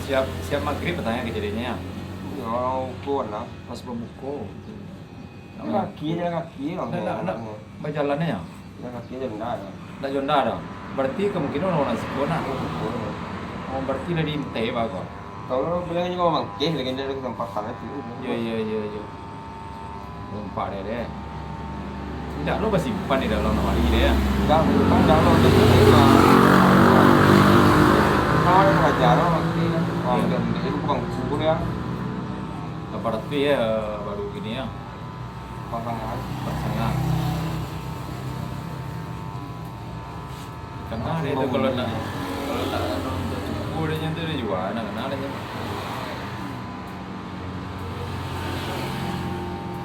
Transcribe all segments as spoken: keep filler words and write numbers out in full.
Siap, siap magrib katanya kejadiannya. Ya, ukur lah. Pas babuko. Jalan kaki, jalan kaki lah. Ndak, ndak, ndak. Bajalan aja. Jalan kaki aja ndak ada. Ndak jo ndak ada. Berarti kemungkinan orang-orang siko nah. Orang siko, ya. Oh, berarti dari intai bagus. Kalau bilang juga mangkeh, lagi ada kesempatan itu. Iya, iya, iya, iya. Lompat deh, deh. Tidak lo basimpan di dalam lamari deh, ya? Enggak, bukan dalam, itu juga. Tahu ada belajar, mangkeh. Orang Iya. Gambir itu bukan kubur, ya. Berapa ratus ya, baru gini, ya? Pasangan. Pasangan. Karena Masih dia tu kalau bangun nak, dia. Kalau nak, nak, nak cukup dia macam tu, dia jual, nak kenal dia.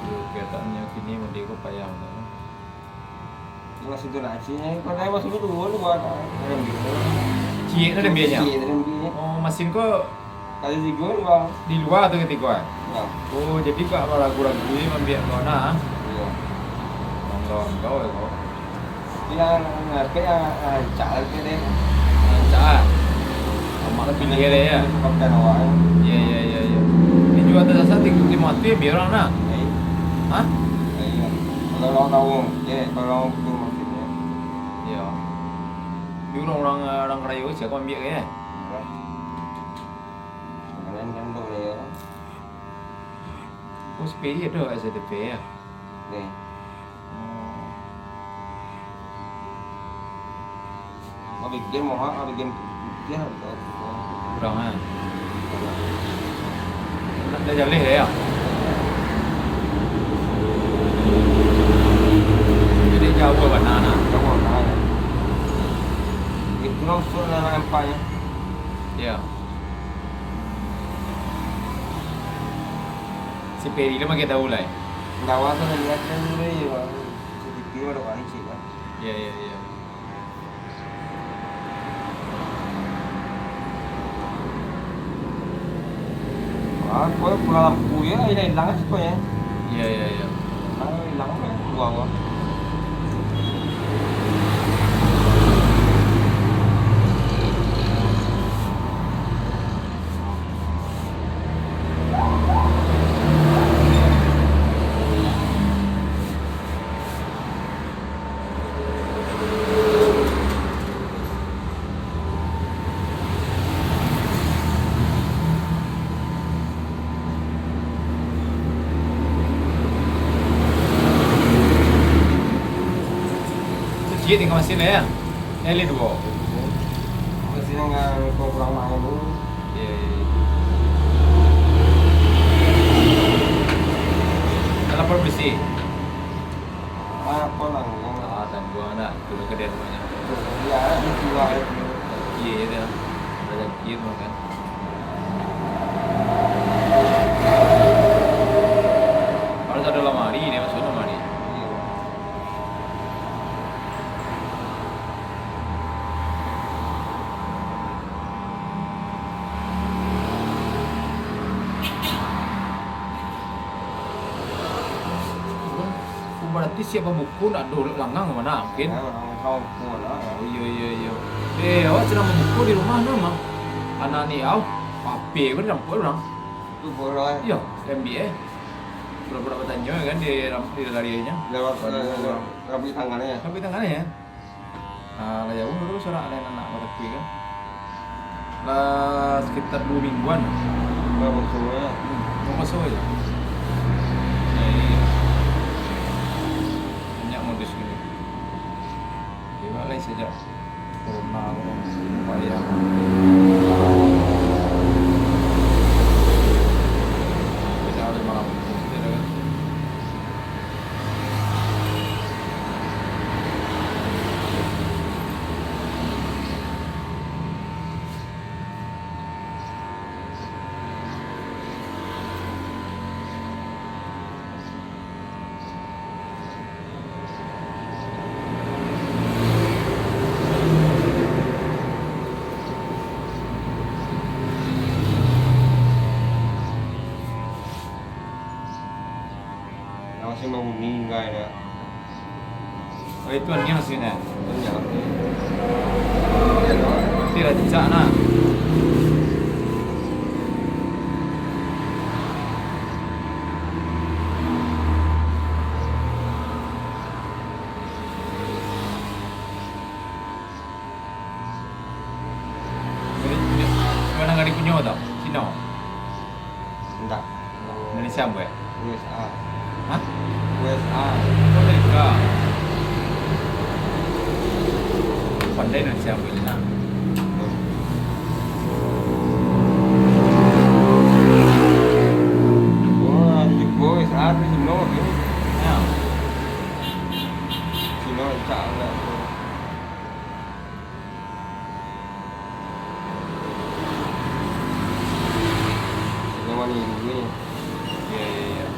Dia kelihatannya kini mode ko payah tu. Masih tu nak cik, kau dah masuk tu dulu, buat. Ciek tu dia biasanya? Ciek tu dia biasanya. Oh, masin ko Kali tigo, Bang. Di luar tu ketiga, eh? Ya. Oh, jadi kak ragu-ragu ni mambiak kau nah. Iya. Bang kau, kau ya, kau. Yang, apa yang rancak lagi deh. Rancak, ah? Amak pilih dia, ya? Bukan awak, ya. Iya, iya, iya, iya. Ini juga tak sasar, di, di mati biar orang nah. Iya. Hah? Iya. Kalau orang tahu, ya, kalau orang tahu maksudnya. Iya. Di orang-orang, orang karayo siapa ambil ke, ya? Iya. Makanan kan dok ni, ya. Oh, sepedi ado S D P ya? Ni. Oh. Mau bikin, mau hak, mau bikin putih, atau kurang, eh? Nak dah jaleh dah, ya? Jadi jauh bana, nah. Jauh bana, ya. Itu langsung lah nampaknya. Ya. Si Peri lah makin tahu lah, eh. Ndak, awak tu lihat kan dulu, ya, Bang. C C T V ada kali cik kan. Ya, ya, ya. Ah, kau pulang lampu ya, hilang-hilang aja kau ya. Ya, ya, ya. Hilang, hilang apa ya? Buang, buang. Ciek tinggal masin lah ya. Elin duo. Masin nan kau kurang main tu. Iya, iya, iya. Lapor polisi. Ah, apa lah, ngomong. Ah, tangguang dah. Turun ke dia rumahnya. Iya, itu lah, itu. Iya, iya, dah. Ada kir makan. Harus ada lamari, dia masuk lamari. Iya. Berarti siap babuko ndak ado langang ka mano, mungkin? Ya, langang ka buko lah. Oh, iyo, iyo, iyo. Eh, awak sadang babuko di rumah tu, Mang. Anak ni, au, P H P ko dirampok urang. Tu bodoh, eh. Iyo, diambiak, eh. Pura-pura batanyo, kan, di ram-, di larianyo. Lewat, Waduh, eh, urang. Rambuik tangan, eh. Rambuik tangan, eh. Ah, lah jauah dulu sorak lain anak batakui kan. Lah sekitar duo mingguan. Lah, puaso, ya. Hmm, puaso aja. Iya, iya. Banyak modus gini. Dia lah sajak corona, corona. Payah. Beda ada malam. Beda kan. Nah. Banyak. Tapi rancak nah. Mana nggak dipunyo tau? Cino. Indak. Indonesia buat? U S A. Hah? U S A. Amerika. Pandai Indonesia buat ni nah. Wah, di U S A tu Cino tu. Ya. Cino cak lah tu. Nyaman ni dulu ni. Ya, ya, ya.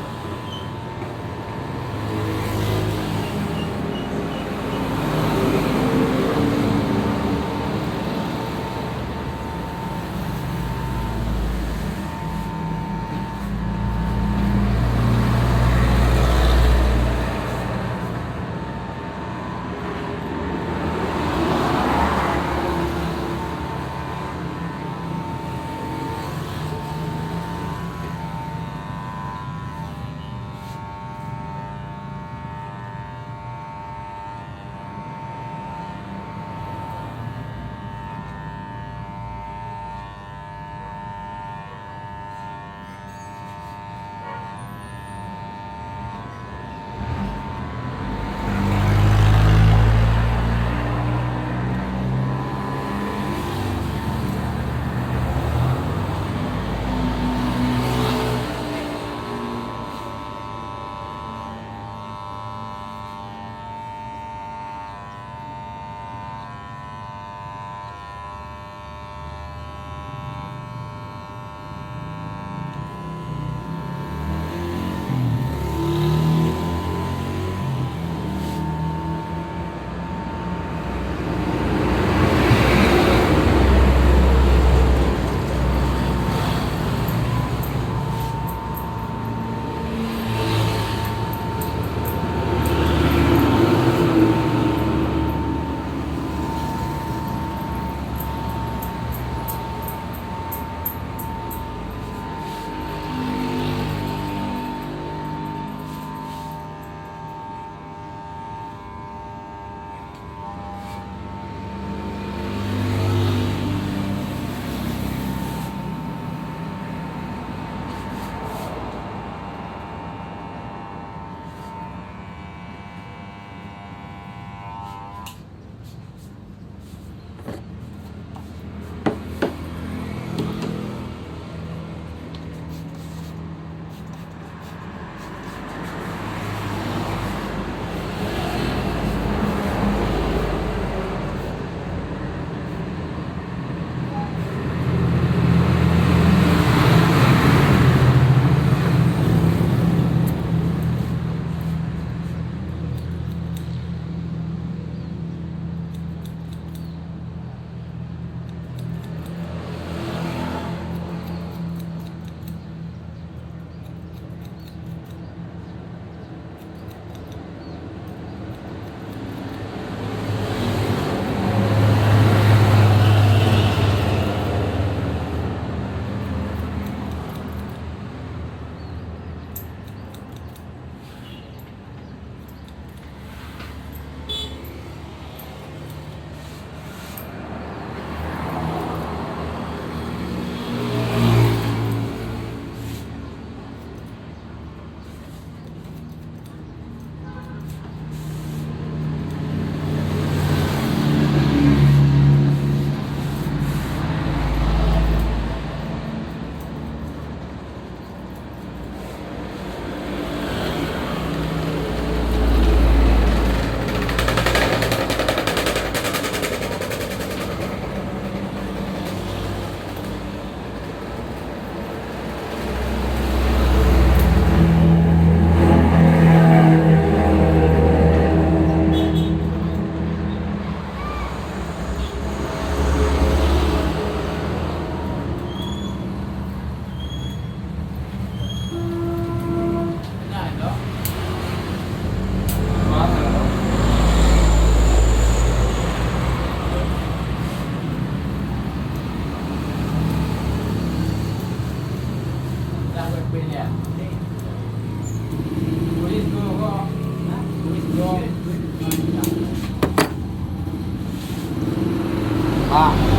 Ah,